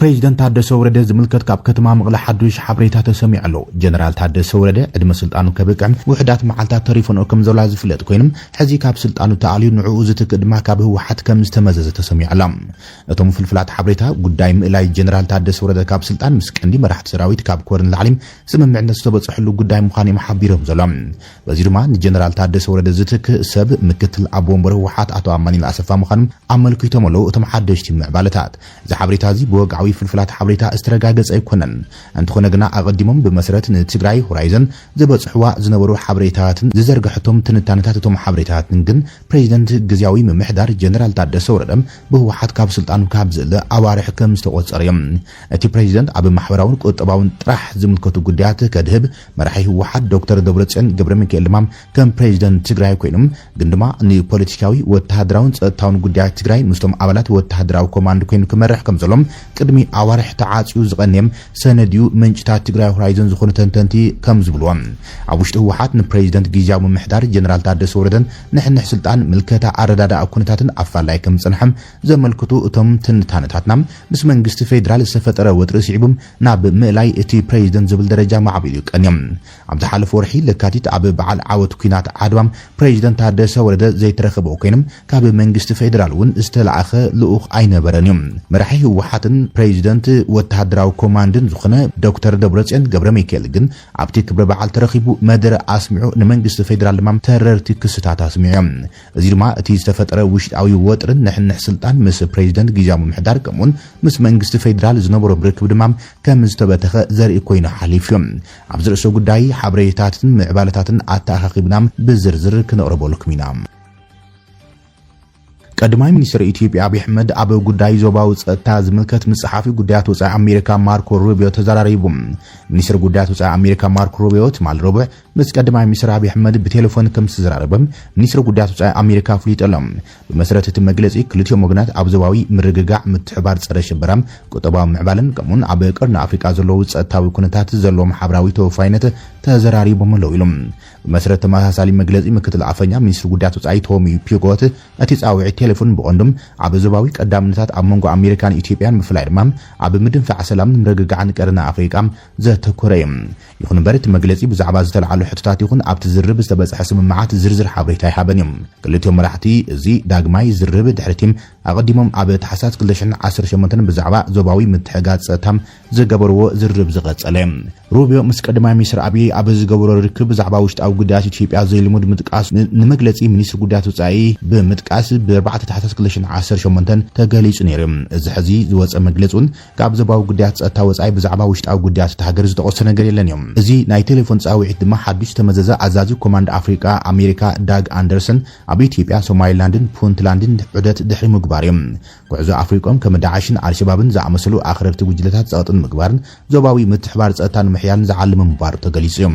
ፕሬዚደንት ታደሰ ወረደ ዝምልከት ካብ ከተማ መቐለ ሓዱሽ ሓበሬታ ተሰሚዑ ኣሎ። ጀነራል ታደሰ ወረደ ዕድመ ስልጣኑ ከብቅዕ ውሕዳት መዓልታት ተሪፎንኦ ከም ዘላ ዝፍለጥ ኮይኖም፣ ሕዚ ካብ ስልጣኑ ተኣልዩ ንዕኡ ዝትክእ ድማ ካብ ህወሓት ከም ዝተመዘዘ ተሰሚዑ ኣሎ። እቶም ፍልፍላት ሓበሬታ፣ ጉዳይ ምእላይ ጀነራል ታደሰ ወረደ ካብ ስልጣን ምስ ቀንዲ መራሕቲ ሰራዊት ካብ ኮር ንላዕሊ ስምምዕነት ዝተበፅሐሉ ጉዳይ ምዃኑ እዮም ሓቢሮም ዘሎ። በዚ ድማ ንጀነራል ታደሰ ወረደ ዝትክእ ሰብ ምክትል ኣቦ ወንበር ህወሓት ኣቶ ኣማኒኤል ኣሰፋ ምዃኑ ኣመልኪቶም ኣለዉ እቶም ሓደሽቲ ምዕባለታት። እዚ ሓበሬታ እዚ ብወግዓዊ ፍልፍላት ሓበሬታ ዝተረጋገጸ ኣይኮነን። እንተኾነ ግና ኣቐዲሞም ብመሰረት ንትግራይ ሆራይዘን ዝበጽሕዋ ዝነበሩ ሓበሬታትን ዝዘርግሐቶም ትንታነታት እቶም ሓበሬታትን ግን ፕሬዚደንት ግዝያዊ ምምሕዳር ጀነራል ታደሰ ወረደ ብህወሓት ካብ ስልጣኑ ካብ ዝእለ ኣዋርሕ ከም ዝተቖጸረ እዮም። እቲ ፕሬዚደንት ኣብ ማሕበራውን ቁጠባውን ጥራሕ ዝምልከቱ ጉዳያት ከድህብ መራሒ ህወሓት ዶክተር ደብረጽዮን ገብረ ሚካኤል ድማ ከም ፕሬዚደንት ትግራይ ኮይኖም ግን ድማ ንፖለቲካዊ፣ ወተሃደራውን ጸጥታውን ጉዳያት ትግራይ ምስቶም ኣባላት ወተሃደራዊ ኮማንድ ኮይኑ ክመርሕ ከም ዘሎ ቅድሚ ኣዋርሕ ተዓጽዩ ዝቐንየ ሰነድ እዩ ምንጭታት ትግራይ ሆራይዘን ዝኾኑ ተንተንቲ ከም ዝብልዎ። ኣብ ውሽጢ ህወሓት ንፕሬዚደንት ግዝያዊ ምምሕዳር ጀነራል ታደሰ ወረደን ንሕንሕ ስልጣን ምልከታ ኣረዳድኣ ኩነታትን ኣፋላይ ከም ዝጸንሐም ዘመልክቱ እቶም ትንታነታትና ምስ መንግስቲ ፌዴራል ዝተፈጠረ ወጥሪ ስዒቡ ናብ ምእላይ እቲ ፕሬዚደንት ዝብል ደረጃ ማዕቢሉ ይቀንዮም። ኣብ ዝሓለፈ ወርሒ ለካቲት ኣብ በዓል ዓወት ኲናት ዓድዋ ፕሬዚደንት ታደሰ ወረደ ዘይተረኸበ ኮይኖም ካብ መንግስቲ ፌዴራል እውን ዝተለኣኸ ልኡኽ ኣይነበረን እዩ። መራሒ ህወሓትን ፕሬዚደንት ወተሃደራዊ ኮማንድን ዝኾነ ዶክተር ደብረጽዮን ገብረ ሚካኤል ግን ኣብቲ ክብረ በዓል ተረኺቡ መደረ ኣስሚዑ ንመንግስቲ ፌዴራል ድማ ተረርቲ ክስታት ኣስሚዑ እዮም። እዚ ድማ እቲ ዝተፈጠረ ውሽጣዊ ወጥርን ንሕንሕ ስልጣን ምስ ፕሬዚደንት ግዝያዊ ምምሕዳር ከምኡውን ምስ መንግስቲ ፌዴራል ዝነበሮም ርክብ ድማ ከም ዝተበተኸ ዘርኢ ኮይኑ ሓሊፉ እዩ። ኣብዚ ርእሰ ጉዳይ ሓበሬታትን ምዕባለታትን ኣተኣኻኺብና ብዝርዝር ክነቕርበልኩም ኢና። ቀዳማይ ሚኒስትር ኢትዮጵያ ኣብይ ኣሕመድ ኣብ ጉዳይ ዞባዊ ጸጥታ ዝምልከት ምስ ጸሓፊ ጉዳያት ወጻኢ ኣሜሪካ ማርኮ ሩቢዮ ተዘራሪቡ። ሚኒስትር ጉዳያት ወጻኢ ኣሜሪካ ማርኮ ሩቢዮ ትማሊ ረቡዕ ምስ ቀዳማይ ሚኒስትር ኣብይ ኣሕመድ ብቴሌፎን ከም ዝተዘራረበ ሚኒስትር ጉዳያት ወጻኢ ኣሜሪካ ኣፍሊጡ ኣሎ። ብመሰረት እቲ መግለጺ፣ ክልቲኦም ወገናት ኣብ ዞባዊ ምርግጋዕ፣ ምትሕባር ጸረ ሽበራ፣ ቁጠባዊ ምዕባለን ከምኡውን ኣብ ቀርኒ ኣፍሪቃ ዘለዉ ጸጥታዊ ኩነታት ዘለዎም ሓበራዊ ተወፋይነት ተዘራሪቦም ኣለዉ ኢሉ። ብመሰረት ተመሳሳሊ መግለጺ ምክትል ኣፈኛ ሚኒስትሪ ጉዳያት ወጻኢ ቶሚ ፒጎት፣ እቲ ጻውዒት ቴሌፎን ብቐንዱ ኣብ ዞባዊ ቀዳምነታት ኣብ መንጎ ኣሜሪካን ኢትዮጵያን፣ ብፍላይ ድማ ኣብ ምድንፋዕ ሰላምን ምርግጋዕን ቀርኒ ኣፍሪቃ ዘተኮረ እዩ። ይኹን እምበር፣ እቲ መግለጺ ብዛዕባ ዝተለዓሉ ሕቶታት ይኹን ኣብቲ ዝርርብ ዝተበጽሐ ስምምዓት ዝርዝር ሓበሬታ ኣይሃበን እዩ። ክልቲኦም መራሕቲ እዚ ዳግማይ ዝርርብ ድሕሪቲ ኣቐዲሞም ኣብ ታሕሳስ ክልተ ሽሕን ዓሰርተ ሸሞንተን ብዛዕባ ዞባዊ ምትሕጋዝ ጸጥታ ዝገበርዎ ዝርርብ ዝቐጸለ። ሩቢዮ ምስ ቀዳማይ ሚኒስትር ኣብይ ኣብ ዝገበሮ ርክብ ብዛዕባ ውሽጣዊ ጉዳያት ኢትዮጵያ ዘይልሙድ ምጥቃስ ን-፣ ንመግለጺ ሚኒስትሪ ጉዳያት ወጻኢ ብምጥቃስ ብኣርባዕተ ታሕሳስ ክልተ ሽሕን ዓሰርተ ሸሞንተን ተገሊጹ ነይሩ። እዚ ሕዚ ዝወጸ መግለጺ እውን ካብ ዞባዊ ጉዳያት ጸጥታ ወጻኢ ብዛዕባ ውሽጣዊ ጉዳያት እታ ሃገር ዝተቖሰ ነገር የለን እዮም። እዚ ናይ ቴሌፎን ጻውዒት ድማ ሓዱሽ ዝተመዘዘ ኣዛዚ ኮማንድ ኣፍሪቃ ኣሜሪካ ዳግ ኣንደርሰን ኣብ ኢትዮጵያ፣ ሶማሊላንድን ፑንትላንድን ዑደት ድሕሪ ምግባር እዮም። ጉዕዞ ኣፍሪቆም ከም ዳዕሽን ኣልሸባብን ዝኣመሰሉ ኣኽረርቲ ጉጅለታት ጸቕጢ ንምግባርን ዞባዊ ምትሕባር ጸጥታ ንምሕያልን ዝዓለመ ምንባሩ ተገሊጹ እዩ።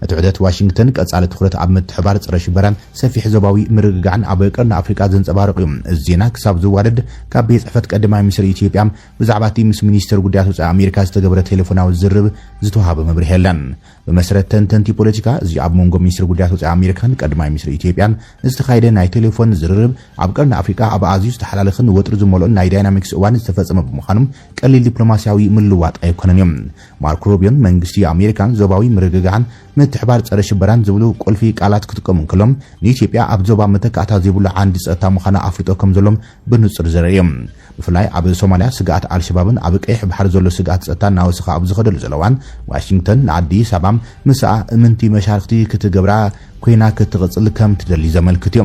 እቲ ዑደት ዋሽንግተን ቀጻሊ ትኹረት ኣብ ምትሕባር ጸረ ሽበራን ሰፊሕ ዞባዊ ምርግጋዕን ኣብ ቀርኒ ኣፍሪቃ ዘንጸባርቕ እዩ። እዚ ዜና ክሳብ ዝዋደድ ካብ ቤት ጽሕፈት ቀዳማይ ሚኒስትር ኢትዮጵያ ብዛዕባ እቲ ምስ ሚኒስትር ጉዳያት ወጻኢ ኣሜሪካ ዝተገበረ ቴሌፎናዊ ዝርርብ ዝተዋሃበ መብርሂ የለን። ብመሰረት ተንተንቲ ፖለቲካ፣ እዚ ኣብ መንጎ ሚኒስትሪ ጉዳያት ወጻኢ ኣሜሪካን ቀዳማይ ሚኒስትር ኢትዮጵያን ዝተኻየደ ናይ ቴሌፎን ዝርርብ፣ ኣብ ቀርኒ ኣፍሪቃ ኣብ ኣዝዩ ዝተሓላለኸን ወጥሪ ዝመልኦን ናይ ዳይናሚክስ እዋን ዝተፈጸመ ብምዃኑ፣ ቀሊል ዲፕሎማስያዊ ምልውዋጥ ኣይኮነን እዩ። ማርኮ ሩቢዮን መንግስቲ ኣሜሪካን ዞባዊ ምርግጋዕን ምትሕባር ጸረ ሽበራን ዝብሉ ቁልፊ ቃላት ክጥቀሙ እንከሎም፣ ንኢትዮጵያ ኣብ ዞባ መተካእታ ዘይብሉ ዓንዲ ጸጥታ ምዃና ኣፍልጦ ከም ዘሎም ብንጹር ዘርኢ እዩ። ብፍላይ ኣብ ሶማልያ ስግኣት ኣልሸባብን ኣብ ቀይሕ ባሕሪ ዘሎ ስግኣት ጸጥታ እናወሰኸ ኣብ ዝኸደሉ ዘሎ እዋን፣ ዋሽንግተን ንኣዲስ ኣበባ ምስኣ እምንቲ መሻርክቲ ክትገብራ ኮይና ክትቕጽል ከም ትደሊ ዘመልክት እዩ።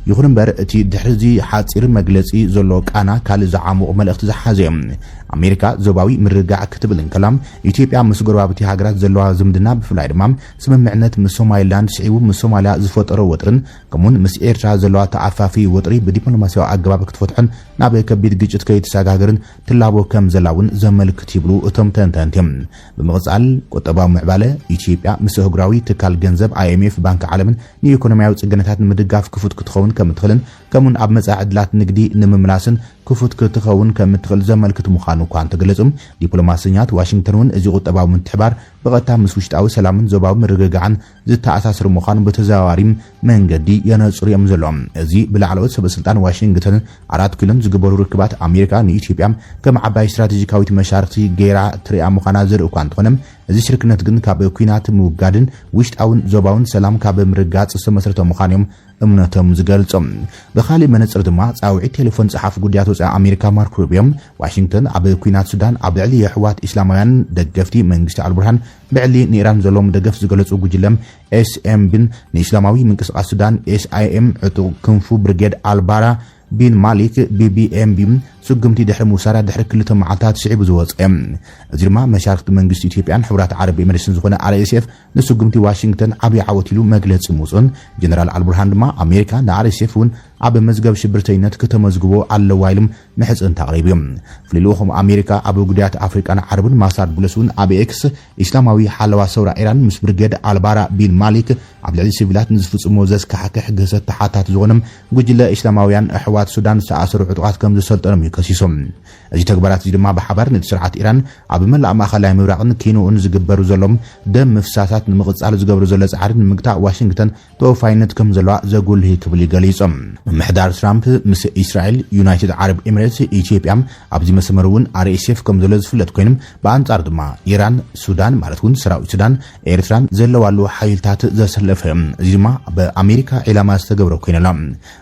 ይኹን እምበር፣ እቲ ድሕሪ እዚ ሓጺር መግለጺ ዘሎ ቃና ካልእ ዝዓሙቕ መልእኽቲ ዝሓዘ እዩ። ኣሜሪካ ዞባዊ ምርግጋዕ ክትብል እንከላ፣ ኢትዮጵያ ምስ ጎረባብቲ ሃገራት ዘለዋ ዝምድና፣ ብፍላይ ድማ ስምምዕነት ምስ ሶማሊላንድ ስዒቡ ምስ ሶማልያ ዝፈጠሮ ወጥርን ከምኡውን ምስ ኤርትራ ዘለዋ ተኣፋፊ ወጥሪ ብዲፕሎማስያዊ ኣገባብ ክትፈትሖን ናብ ከቢድ ግጭት ከይተሰጋገርን ትላቦ ከም ዘላ እውን ዘመልክት ይብሉ እቶም ተንተንቲ። ብምቕጻል፣ ቁጠባዊ ምዕባለ ኢትዮጵያ ምስ ኣህጉራዊ ትካል ገንዘብ ኣይ ኤም ኤፍ፣ ባንኪ ዓለምን ንኢኮኖሚያዊ ጽገናታት ንምድጋፍ ክፉት ክትኸውን ከም እትኽእልን ከምኡን ኣብ መጻኢ ዕድላት ንግዲ ንምምላስን ክፉት ክትኸውን ከም እትኽእል ዘመልክት ምዃኑ እኳ እንተገለጹ፣ ዲፕሎማሰኛት ዋሽንግተን እውን እዚ ቁጠባዊ ምትሕባር ብቐጥታ ምስ ውሽጣዊ ሰላምን ዞባዊ ምርግጋዕን ዝተኣሳሰር ምዃኑ ብተዘዋዋሪ መንገዲ የነጽሩ እዮም ዘለዉ። እዚ ብላዕለዎት ሰበ ስልጣን ዋሽንግተን ኣራት ኪሎን ዝግበሩ ርክባት ኣሜሪካ ንኢትዮጵያ ከም ዓባይ ስትራቴጂካዊት መሻርክቲ ገይራ ትሪኣ ምዃና ዘርኢ እኳ እንተኾነ፣ እዚ ሽርክነት ግን ካብ ኲናት ምውጋድን ውሽጣውን ዞባውን ሰላም ካብ ምርጋጽ ዝተመስረተ ምዃኑ እዮም እምነቶም ዝገልጹ። ብኻሊእ መነጽር ድማ ጻውዒት ቴሌፎን ጸሓፊ ጉዳያት ወጻኢ ኣሜሪካ ማርክ ሩቢዮ፣ ዋሽንግተን ኣብ ኲናት ሱዳን ኣብ ልዕሊ የሕዋት ኢስላማውያን ደገፍቲ መንግስቲ ኣልቡርሃን ብዕሊ ንኢራን ዘለዎም ደገፍ ዝገለጹ ጉጅለ ኤስኤምቢን ንኢስላማዊ ምንቅስቃስ ሱዳን ኤስኣይኤም ዕጡቕ ክንፉ ብርጌድ ኣልባራ ቢን ማሊክ ቢቢኤምቢ ስጉምቲ ድሕሪ ምውሳዳ ድሕሪ ክልተ መዓልታት ስዒቡ ዝወጸ እዩ። እዚ ድማ መሻርክቲ መንግስቲ ኢትዮጵያን ሕቡራት ዓረብ ኤምሬትስን ዝኾነ ኣርኤስኤፍ ንስጉምቲ ዋሽንግተን ዓብዪ ዓወት ኢሉ መግለጺ ምውፅኡን፣ ጀነራል ኣልቡርሃን ድማ ኣሜሪካ ንኣርኤስኤፍ እውን ኣብ መዝገብ ሽብርተኝነት ክተመዝግቦ ኣለዋ ኢሉ ምሕጽንታ ኣቕሪቡ እዩ። ፍሉይ ልኡኾም ኣሜሪካ ኣብ ጉዳያት ኣፍሪቃን ዓረብን ማሳድ ቡለስ እውን ኣብ ኤክስ፣ ኢስላማዊ ሓለዋ ሰውራ ኢራን ምስ ብርጌድ ኣልባራ ቢን ማሊክ ኣብ ልዕሊ ሲቪላት ንዝፍጽሞ ዘስካሕክሕ ግህሰት ተሓታቲ ዝኾነ ጉጅለ ኢስላማውያን ኣሕዋት ሱዳን ዝተኣሰሩ ዕጡቓት ከም ዘሰልጠኖም እዩ ከሲሶም። እዚ ተግባራት እዚ ድማ ብሓባር ነቲ ስርዓት ኢራን ኣብ መላእ ማእኸላይ ምብራቕን ኪንኡን ዝግበሩ ዘለዎም ደም ምፍሳሳት ንምቕጻል ዝገብሩ ዘሎ ጻዕሪ ንምግታእ ዋሽንግተን ተወፋይነት ከም ዘለዋ ዘጉልህ ክብል እዩ ገሊጹ። ምምሕዳር ትራምፕ ምስ እስራኤል፣ ዩናይትድ ዓረብ ኤምሬትስ፣ ኢትዮጵያ ኣብዚ መስመር እውን ኣርኤስኤፍ ከም ዘሎ ዝፍለጥ ኮይኑ፣ ብኣንጻር ድማ ኢራን፣ ሱዳን ማለት እውን ሰራዊት ሱዳን፣ ኤርትራን ዘለዋሉ ሓይልታት ዘሰለፈ እዩ። እዚ ድማ ብኣሜሪካ ዒላማ ዝተገብረ ኮይኑላ።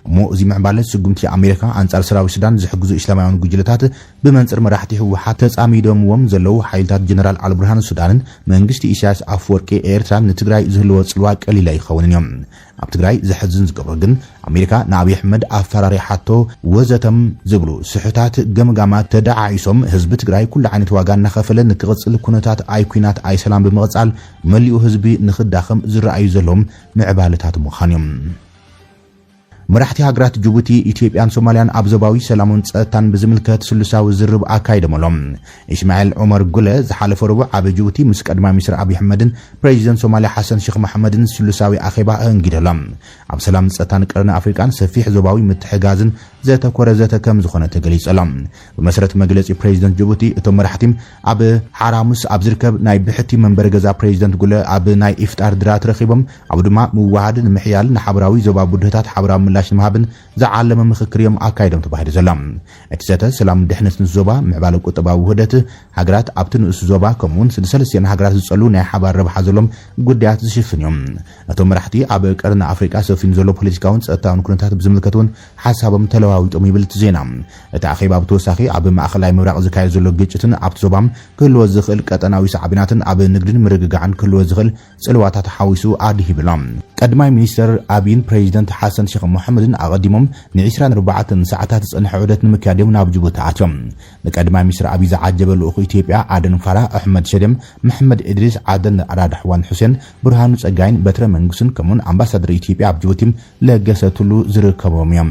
እሞ እዚ ምዕባለ ስጉምቲ ኣሜሪካ ኣንጻር ሰራዊት ሱዳን ዝሕግዙ እስላማውያን ጉጅለታት ብመንጽር መራሕቲ ህወሓት ተጻሚዶምዎም ዘለዉ ሓይልታት ጀነራል ኣልቡርሃን ሱዳንን መንግስቲ ኢሳያስ ኣፈወርቂ ኤርትራን ንትግራይ ዝህልዎ ጽልዋ ቀሊል ኣይኸውንን እዮም። ኣብ ትግራይ ዘሕዝን ዝገብሮ ግን ኣሜሪካ ንኣብይ ኣሕመድ ኣፈራሪሓቶ ወዘተም ዝብሉ ስሑታት ገምጋማት ተደዓዒሶም ህዝቢ ትግራይ ኩሉ ዓይነት ዋጋ እናኸፈለ ንክቕጽል ኩነታት ኣይ ኲናት ኣይ ሰላም ብምቕጻል መሊኡ ህዝቢ ንክዳኸም ዝረኣዩ ዘለዎም ምዕባለታት ምዃን እዮም። መራሕቲ ሃገራት ጅቡቲ፣ ኢትዮጵያን ሶማልያን ኣብ ዞባዊ ሰላምን ጸጥታን ብዝምልከት ስሉሳዊ ዝርብ ኣካይዶም ኣሎም። ኢስማኤል ዑመር ጉለ ዝሓለፈ ረቡዕ ኣብ ጅቡቲ ምስ ቀዳማይ ሚኒስትር ኣብይ ኣሕመድን ፕሬዚደንት ሶማልያ ሓሰን ሼክ መሐመድን ስሉሳዊ ኣኼባ ኣንጊዶም። ኣብ ሰላምን ጸጥታን ቀርኒ ኣፍሪቃን ሰፊሕ ዞባዊ ምትሕጋዝን ዘተኮረ ዘተ ከም ዝኾነ ተገሊጹ ኣሎ። ብመሰረት መግለጺ ፕሬዚደንት ጅቡቲ፣ እቶም መራሕቲ ኣብ ሓራሙስ ኣብ ዝርከብ ናይ ብሕቲ መንበሪ ገዛ ፕሬዚደንት ጉለ ኣብ ናይ ኢፍጣር ድራት ረኺቦም፣ ኣብ ድማ ምውሃድን ምሕያልን ንሓበራዊ ዞባ ብድሆታት ሓበራዊ ምላሽ ንምሃብን ዝዓለመ ምኽክር እዮም ኣካይዶም ተባሂሉ ዘሎ። እቲ ዘተ ሰላም ድሕነት ንዞባ ምዕባለ ቁጠባዊ ውህደት ሃገራት ኣብቲ ንኡስ ዞባ ከምኡውን ንሰለስቲኣን ሃገራት ዝጸሉ ናይ ሓባር ረብሓ ዘሎም ጉዳያት ዝሽፍን እዮም። እቶም መራሕቲ ኣብ ቀርኒ ኣፍሪቃ ሰፊኑ ዘሎ ፖለቲካውን ጸጥታውን ኩነታት ብዝምልከት እውን ሓሳቦም ተለዋዊጦም ይብል እቲ ዜና። እቲ ኣኼባ ብተወሳኺ ኣብ ማእኸላይ ምብራቕ ዝካየድ ዘሎ ግጭትን ኣብቲ ዞባ ክህልዎ ዝኽእል ቀጠናዊ ሳዕቤናትን ኣብ ንግድን ምርግጋዕን ክህልዎ ዝኽእል ጽልዋታት ሓዊሱ ኣድሂብሎም። ቀድማይ ሚኒስተር ኣብይን ፕሬዚደንት ሓሰን ሼክ መሐመድን ኣቐዲሞም ን24 ሰዓታት ዝጸንሐ ዑደት ንምክያድ እዮም ናብ ጅቡቲ ኣትዮም። ንቀድማይ ሚኒስተር ኣብይ ዝዓጀበ ልኡኹ ኢትዮጵያ ኣደን ፋራ፣ ኣሕመድ ሸዴም፣ መሐመድ እድሪስ፣ ዓደን ኣራዳሕዋን፣ ሑሴን ብርሃኑ ጸጋይን በትረ መንግስቱን ከምኡን ኣምባሳደር ኢትዮጵያ ኣብ ጅቡቲ ለገሰ ቱሉ ዝርከቦም እዮም።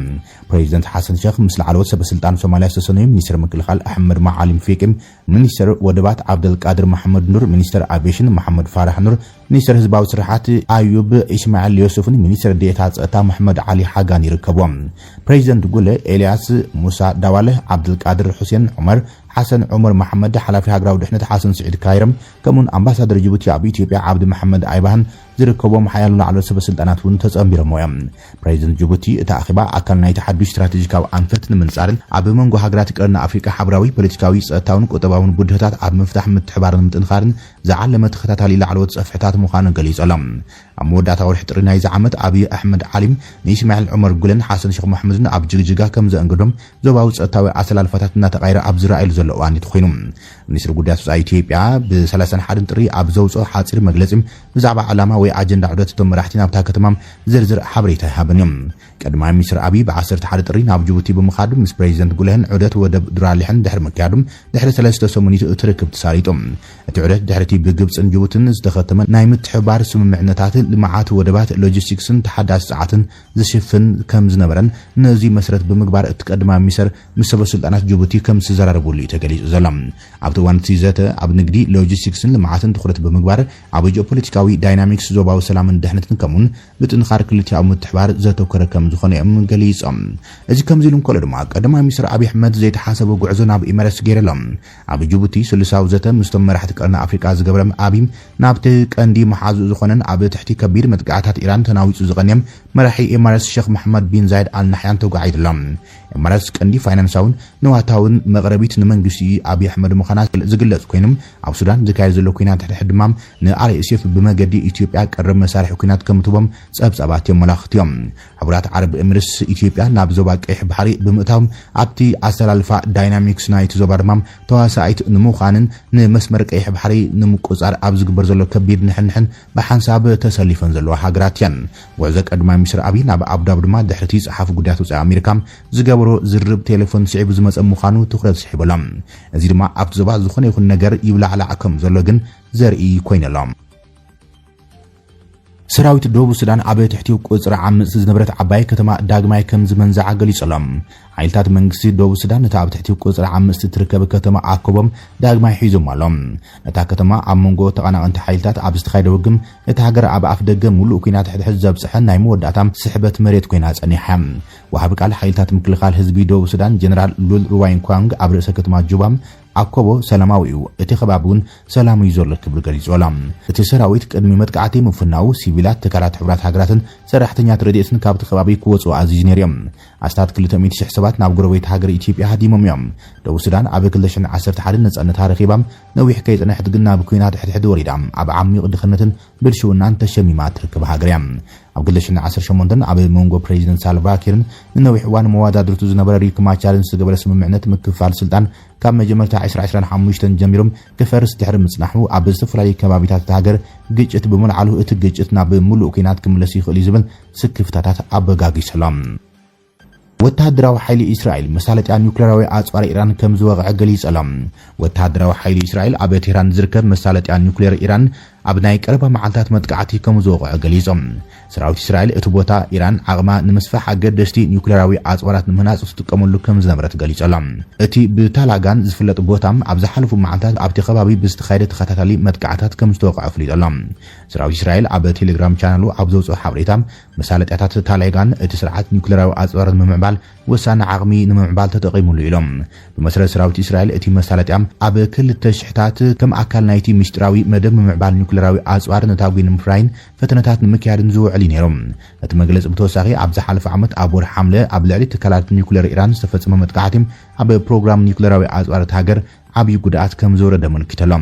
ፕሬዚደንት ሓሰን ሸክ ምስ ላዕለዎት ሰበ ስልጣን ሶማልያ ዝተሰነዩ ሚኒስትር ምክልኻል ኣሕመድ መዓሊም ፊቂ፣ ሚኒስትር ወደባት ዓብደልቃድር መሐመድ ኑር፣ ሚኒስትር ኣቪዬሽን መሐመድ ፋራሕ ኑር፣ ሚኒስትር ህዝባዊ ስራሓት ኣዩብ ኢስማዒል ዮሱፍን ሚኒስትር ዴኤታ ጸጥታ መሐመድ ዓሊ ሓጋን ይርከብዎም። ፕሬዚደንት ጉለ ኤልያስ ሙሳ ዳዋለ፣ ዓብደልቃድር ሑሴን ዑመር፣ ሓሰን ዑመር መሓመድ፣ ሓላፊ ሃገራዊ ድሕነት ሓሰን ስዒድ ካይረም፣ ከምኡን ኣምባሳደር ጅቡቲ ኣብ ኢትዮጵያ ዓብዲ መሓመድ ኣይባህን ዝርከቦም ሓያሎ ላዕለዎት ሰበ ስልጣናት እውን ተጸንቢሮም እዮም። ፕሬዚደንት ጅቡቲ እቲ ኣኼባ ኣካል ናይቲ ሓዱሽ ስትራቴጂካዊ ኣንፈት ንምንጻርን ኣብ መንጎ ሃገራት ቀርኒ ኣፍሪቃ ሓበራዊ ፖለቲካዊ፣ ጸጥታውን ቁጠባውን ብድሆታት ኣብ ምፍታሕ ምትሕባር ንምጥንኻርን ዝዓለመ ተኸታታሊ ላዕለዎት ጸፍሕታት ምዃኑ ገሊጹ ኣሎ። ኣብ መወዳእታ ወርሒ ጥሪ ናይዚ ዓመት ኣብይ ኣሕመድ ዓሊም ንኢስማዒል ዑመር ጉለን ሓሰን ሸኽ መሕሙድን ኣብ ጅግጅጋ ከም ዘእንገዶም ዞባዊ ጸጥታዊ ኣሰላልፋታት እናተቓየረ ኣብ ዝረኣየሉ ዘሎ እዋን እዩ ተኾይኑ። ሚኒስትሪ ጉዳያት ወጻኢ ኢትዮጵያ ብ31 ጥሪ ኣብ ዘውፅኦ ሓፂር መግለፂ ብዛዕባ ዕላማ ወይ ኣጀንዳ ዑደት እቶም መራሕቲ ናብታ ከተማ ዝርዝር ሓበሬታ ይሃበን እዩ። ቀዳማይ ሚኒስትር ኣብይ ብ11 ጥሪ ናብ ጅቡቲ ብምኻዱ ምስ ፕሬዚደንት ጉለህን ዑደት ወደብ ዱራሊሕን ድሕሪ ምክያዱ ድሕሪ ሰለስተ ሰሙን እዩ እቲ ርክብ ተሳሊጡ። እቲ ዑደት ድሕሪ እቲ ብግብፅን ጅቡትን ዝተኸተመ ናይ ምትሕብባር ስምምዕነታት ልምዓት ወደባት፣ ሎጂስቲክስን ተሓዳሲ ጸዓትን ዝሽፍን ከም ዝነበረን ነዚ መሰረት ብምግባር እቲ ቀዳማይ ሚኒስተር ምስ ሰበ ስልጣናት ጅቡቲ ከም ዝተዘራረብሉ እዩ ተገሊጹ ዘሎ። ኣብቲ እዋን እቲ ዘተ ኣብ ንግዲ፣ ሎጂስቲክስን ልምዓትን ትኹረት ብምግባር ኣብ ጂኦፖለቲካዊ ዳይናሚክስ ዞባዊ ሰላምን ድሕነትን ከምኡን ምጥንኻር ክልቲኣዊ ምትሕባር ዘተኮረ ከም ዝኾነ እዮም ገሊጾም። እዚ ከምዚ ኢሉ እንከሎ ድማ ቀዳማይ ሚኒስትር ኣብይ ኣሕመድ ዘይተሓሰበ ጉዕዞ ናብ ኢመረትስ ገይሩ ኣሎ። ኣብ ጅቡቲ ስሉሳዊ ዘተ ምስቶም መራሕቲ ቀርኒ ኣፍሪቃ ዝገበረ ኣብይ ናብቲ ቀንዲ መሓዙ ዝኾነን ኣብ ትሕቲ ከቢድ መጥቃዕታት ኢራን ተናዊጹ ዝቐንየም መራሒ ኤማረትስ ሸኽ መሓመድ ቢን ዛይድ ኣል ናሕያን ተጓዒዙ ኣሎ። ኤማረትስ ቀንዲ ፋይናንሳውን ንዋታውን መቕረቢት ንመንግስቲ ኣብይ ኣሕመድ ምዃና ዝግለጽ ኮይኖም ኣብ ሱዳን ዝካየድ ዘሎ ኩናት ሕድሕድ ድማ ንኣር ኤስ ኤፍ ብመገዲ ኢትዮጵያ ቀረብ መሳርሒ ኩናት ከም ትቦም ጸብጻባት የመላኽት እዮም። ሕቡራት ዓረብ ኤምሬትስ ኢትዮጵያ ናብ ዞባ ቀይሕ ባሕሪ ብምእታው ኣብቲ ኣሰላልፋ ዳይናሚክስ ናይቲ ዞባ ድማ ተዋሳኢት ንምዃንን ንመስመር ቀይሕ ባሕሪ ንምቁጻር ኣብ ዝግበር ዘሎ ከቢድ ንሕንሕን ብሓንሳብ ተሰሊፈን ዘለዋ ሃገራት እየን። ጉዕዞ ቀዳማይ ሚኒስትር ኣብይ ናብ ኣቡዳቢ ድማ ድሕሪቲ ጸሓፊ ጉዳያት ወጻኢ ኣሜሪካ ዝገበሮ ዝርርብ ቴሌፎን ስዒቡ ዝመጸ ምዃኑ ትኹረት ስሒቡ ኣሎ። እዚ ድማ ኣብቲ ዞባ ዝኾነ ይኹን ነገር ይብላዕላዕ ከም ዘሎ ግን ዘርኢ ኮይኑ ኣሎ። ሰራዊት ደቡብ ሱዳን ኣብ ትሕቲ ቁጽሪ ዓመጽቲ ዝነበረት ዓባይ ከተማ ዳግማይ ከም ዝመንዝዓ ገሊጹ ኣሎ። ሓይልታት መንግስቲ ደቡብ ሱዳን ነታ ኣብ ትሕቲ ቁጽሪ ዓመጽቲ እትርከብ ከተማ ኣኮቦም ዳግማይ ሒዞም ኣሎ። እታ ከተማ ኣብ መንጎ ተቐናቐንቲ ሓይልታት ኣብ ዝተኻየደ ውግም፣ እታ ሃገር ኣብ ኣፍ ደገ ሙሉእ ኲናት ሕድሕድ ዘብጽሐ ናይ መወዳእታ ስሕበት መሬት ኮይና ጸኒሓ። ወሃቢ ቃል ሓይልታት ምክልኻል ህዝቢ ደቡብ ሱዳን ጀነራል ሉል ሩዋይን ኳንግ ኣብ ርእሰ ከተማ ጁባ ኣኮቦ ሰላማዊ እዩ፣ እቲ ከባቢ እውን ሰላም እዩ ዘሎ ክብል ገሊጹ ኣሎ። እቲ ሰራዊት ቅድሚ መጥቃዕቲ ምፍናው ሲቪላት ትካላት ሕቡራት ሃገራትን ሰራሕተኛት ረድኤትን ካብቲ ከባቢ ክወጹ ኣዚዙ ነይሩ እዮም። ኣስታት ክልተ ሚእቲ ሽሕ ሰባት ናብ ጎረቤት ሃገር ኢትዮጵያ ሃዲሞም እዮም። ደቡብ ሱዳን ኣብ ክልተ ሽሕን ዓሰርተ ሓደን ነጻነታ ረኺባ ነዊሕ ከይጸንሐት ግን ናብ ኲናት ሕድሕድ ወሪዳ ኣብ ዓሚቕ ድኽነትን ብልሽውናን ተሸሚማ ትርከብ ሃገር እያ። ኣብ ክልተ ሽሕን ዓሰርተ ሸሞንተን ኣብ መንጎ ፕሬዚደንት ሳልቫ ኪርን ንነዊሕ እዋን መወዳድርቱ ዝነበረ ሪክ ማቻርን ዝተገበረ ስምምዕነት ምክፋል ስልጣን ካብ መጀመርታ ዕስራ ዕስራን ሓሙሽተን ጀሚሮም ክፈርስ ድሕሪ ምጽናሑ ኣብ ዝተፈላለዩ ከባቢታት እታ ሃገር ግጭት ብምልዓሉ እቲ ግጭት ናብ ምሉእ ኲናት ክምለስ ይኽእል እዩ ዝብል ስክፍታታት ኣበጋጊሱ ኣሎ። ወተሃደራዊ ሓይሊ እስራኤል መሳለጥያ ኒውክሌራዊ ኣጽዋር ኢራን ከም ዝወቕዐ ገሊጹ ኣሎ። ወተሃደራዊ ሓይሊ እስራኤል ኣብ ቴህራን ዝርከብ መሳለጥያ ኒውክሌር ኢራን ኣብ ናይ ቀረባ መዓልታት መጥቃዕቲ ከም ዝወቕዖ ገሊጹ። ሰራዊት እስራኤል እቲ ቦታ ኢራን ዓቕማ ንምስፋሕ ኣገደስቲ ኒውክሌራዊ ኣጽዋራት ንምህናጽ ትጥቀመሉ ከም ዝነበረት ገሊጹ ኣሎ። እቲ ብታላጋን ዝፍለጥ ቦታ ኣብ ዝሓለፉ መዓልታት ኣብቲ ከባቢ ብዝተኻየደ ተኸታታሊ መጥቃዕታት ከም ዝተወቕዐ ኣፍሊጡ ኣሎ። ሰራዊት እስራኤል ኣብ ቴሌግራም ቻነሉ ኣብ ዘውፅኦ ሓበሬታ መሳለጥያታት ታላጋን እቲ ስርዓት ኒውክሌራዊ ኣጽዋር ንምምዕባል ወሳኒ ዓቕሚ ንምምዕባል ተጠቒሙሉ ኢሎም። ብመሰረት ሰራዊት እስራኤል እቲ መሳለጥያ ኣብ ክልተ ሽሕታት ከም ኣካል ናይቲ ምስጢራዊ መደብ ምምዕባል ኒውክሌራዊ ኣጽዋር ነታጒ ንምፍራይን ፈተነታት ንምክያድን ዝውዕል እዩ ነይሩ። እቲ መግለጺ ብተወሳኺ ኣብ ዝሓለፈ ዓመት ኣብ ወርሒ ሓምለ ኣብ ልዕሊ ትካላት ኒውክሌር ኢራን ዝተፈጸመ መጥቃዕቲ ኣብ ፕሮግራም ኒውክሌራዊ ኣጽዋር እታ ሃገር ዓብዪ ጉድኣት ከም ዘውረደ ኣመልኪቱ ኣሎ።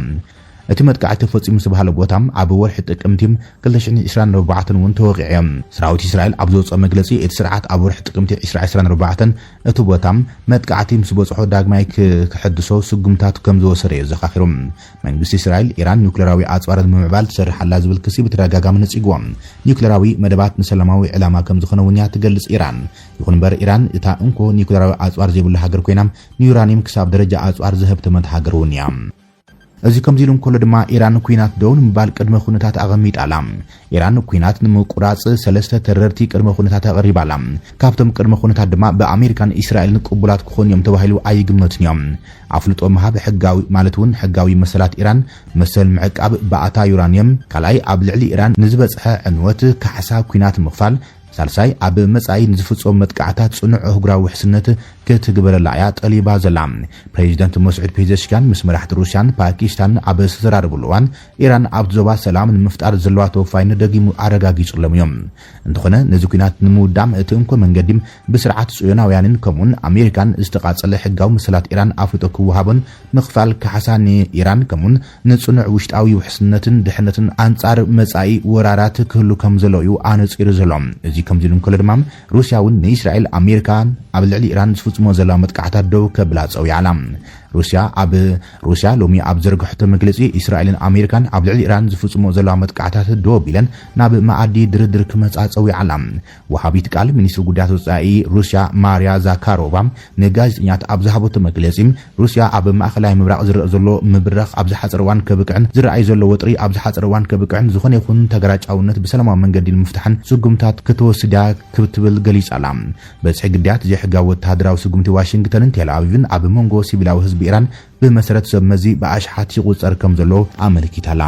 እቲ መጥቃዕቲ ተፈጺሙ ዝተባህለ ቦታ ኣብ ወርሒ ጥቅምቲ ክልተ ሽሕን ዕስራን ኣርባዕተን እውን ተወቒዑ እዩ። ሰራዊት እስራኤል ኣብ ዘውፅኦ መግለፂ እቲ ስርዓት ኣብ ወርሒ ጥቅምቲ ዕስራ ዕስራን ኣርባዕተን እቲ ቦታ መጥቃዕቲ ምስ በፅሖ ዳግማይ ክ- ክሕድሶ ስጉምታት ከም ዝወሰደ እዩ ዘኻኺሩ። መንግስቲ እስራኤል ኢራን ኒውክሌራዊ ኣፅዋር ንምምዕባል ትሰርሕ ኣላ ዝብል ክሲ ብተደጋጋሚ ነፂግዎ። ኒውክሌራዊ መደባት ንሰላማዊ ዕላማ ከም ዝኾነ እውን እያ ትገልፅ ኢራን። ይኹን እምበር ኢራን እታ እንኮ ኒውክሌራዊ ኣፅዋር ዘይብላ ሃገር ኮይና ንዩራኒየም ክሳብ ደረጃ ኣፅዋር ዘሀብተመት ሃገር እውን እያ። እዚ ከምዚ ኢሉ እንከሎ ድማ ኢራን ኲናት ደው ንምባል ቅድመ ኩነታት ኣቐሚጣ ኣላ። ኢራን ኲናት ንምቁራፅ ሰለስተ ተረርቲ ቅድመ ኩነታት ኣቕሪባ ኣላ። ካብቶም ቅድመ ኩነታት ድማ ብኣሜሪካን እስራኤልን ቅቡላት ክኾኑ እዮም ተባሂሉ ኣይግመትን እዮም። ኣፍልጦ ምሃብ ሕጋዊ ማለት እውን ሕጋዊ መሰላት ኢራን መሰል ምዕቃብ ባእታ ዩራኒየም ካልኣይ ኣብ ልዕሊ ኢራን ንዝበፅሐ ዕንወት ካሕሳ ኲናት ምኽፋል ሳልሳይ ኣብ መጻኢ ንዝፍጸሙ መጥቃዕታት ጽኑዕ ኣህጉራዊ ውሕስነት ክትግበረላ እያ ጠሊባ ዘላ። ፕሬዚደንት መስዑድ ፔዘሽኪያን ምስ መራሕቲ ሩስያን ፓኪስታንን ኣብ ዝተዘራረብሉ እዋን ኢራን ኣብቲ ዞባ ሰላም ንምፍጣር ዘለዋ ተወፋይነት ደጊሙ ኣረጋጊጹሎም እዮም። እንተኾነ ነዚ ኲናት ንምውዳም እቲ እንኮ መንገዲ ብስርዓት ጽዮናውያንን ከምኡን ኣሜሪካን ዝተቓጸለ ሕጋዊ መሰላት ኢራን ኣፍልጦ ክወሃቦን ምኽፋል ካሕሳ ንኢራን ከምኡን ንጽኑዕ ውሽጣዊ ውሕስነትን ድሕነትን ኣንጻር መጻኢ ወራራት ክህሉ ከም ዘሎ እዩ ኣነጺሩ ዘሎ። እዚ ከምዚ ኢሉ እንከሎ ድማ ሩስያ እውን ንእስራኤል ኣሜሪካ ኣብ ልዕሊ ኢራን ዝፍጽሞ ዘለዋ መጥቃዕታት ደው ከብላ ጸዊዓ ኣላ። ሩስያ ኣብ ሩስያ ሎሚ ኣብ ዘርግሐቶ መግለጺ እስራኤልን ኣሜሪካን ኣብ ልዕሊ ኢራን ዝፍጽሞ ዘለዋ መጥቃዕታት ደው ኣቢለን ናብ መኣዲ ድርድር ክመጻ ጸዊዓ ኣላ። ወሃቢት ቃል ሚኒስትሪ ጉዳያት ወጻኢ ሩስያ ማርያ ዛካሮቫ ንጋዜጠኛት ኣብ ዝሃበቶ መግለጺ ሩስያ ኣብ ማእኸላይ ምብራቕ ዝረአ ዘሎ ምብራኽ ኣብ ዝሓፀረ እዋን ከብቅዕን ዝረኣይ ዘሎ ወጥሪ ኣብ ዝሓፀረ እዋን ከብቅዕን ዝኾነ ይኹን ተገራጫውነት ብሰላማዊ መንገዲ ንምፍታሕን ስጉምታት ክትወስድ እያ ክትብል ገሊጻ ኣላ። በዝሒ ግዳያት ዘይሕጋዊ ወተሃደራዊ ስጉምቲ ዋሽንግተንን ቴል ኣቪቭን ኣብ መንጎ ሲቪላዊ ህዝቢ ኢራን ብመሰረት ሰብ መዚ ብኣሽሓት ይቑጸር ከም ዘሎ ኣመልኪታላ።